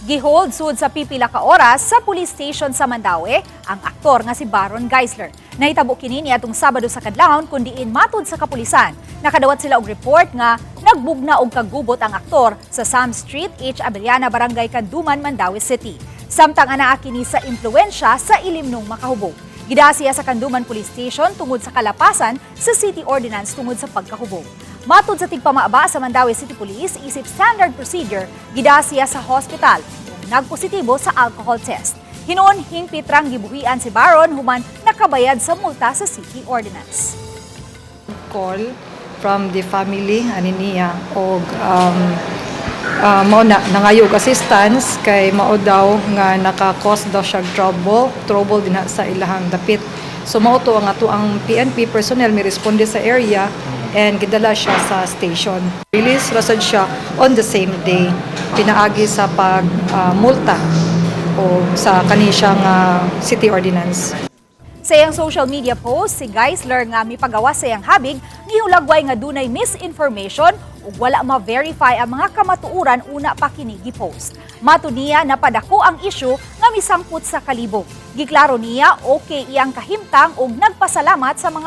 Gihold sud sa pipila ka oras sa police station sa Mandaue ang aktor nga si Baron Geisler. Nahitabo kini niadtong Sabado sa kadlawon kun diin matud sa kapulisan, nakadawat sila og report nga nagbugna og kagubot ang aktor sa Sam Street, H. Abellana, Barangay Canduman, Mandaue City. Samtang anaa kini sa impluwensya sa ilimnong makahubog. Gidaa siya sa Canduman Police Station tungod sa kalapasan sa city ordinance tungod sa pagkahubog. Matud sa tigpamaaba sa Mandaue City Police, isip standard procedure, gidaa siya sa hospital ug nagpositibo sa alcohol test. Hinuon hingpit rang gibuhian si Baron human nakabayad sa multa sa city ordinance. Call from the family ani niya og mao na nangayo og assistance kay mao daw nga naka-cause daw siya trouble trouble dinha sa ilahang dapit. So mao to ang ato ang PNP personnel mi responde sa area and gidala siya sa station. Release ra sad siya on the same day pinaagi sa pag multa o sa kani siyang city ordinance. Sa iyang social media post, si Geisler nga mipagawas sa iyang habig, gihulagway nga dunay misinformation ug wala ma-verify ang mga kamatuoran una pa kini gi-post. Matud niya, napadako ang issue nga misangpot sa kalibog. Giklaro niya okay iyang kahimtang ug nagpasalamat sa mga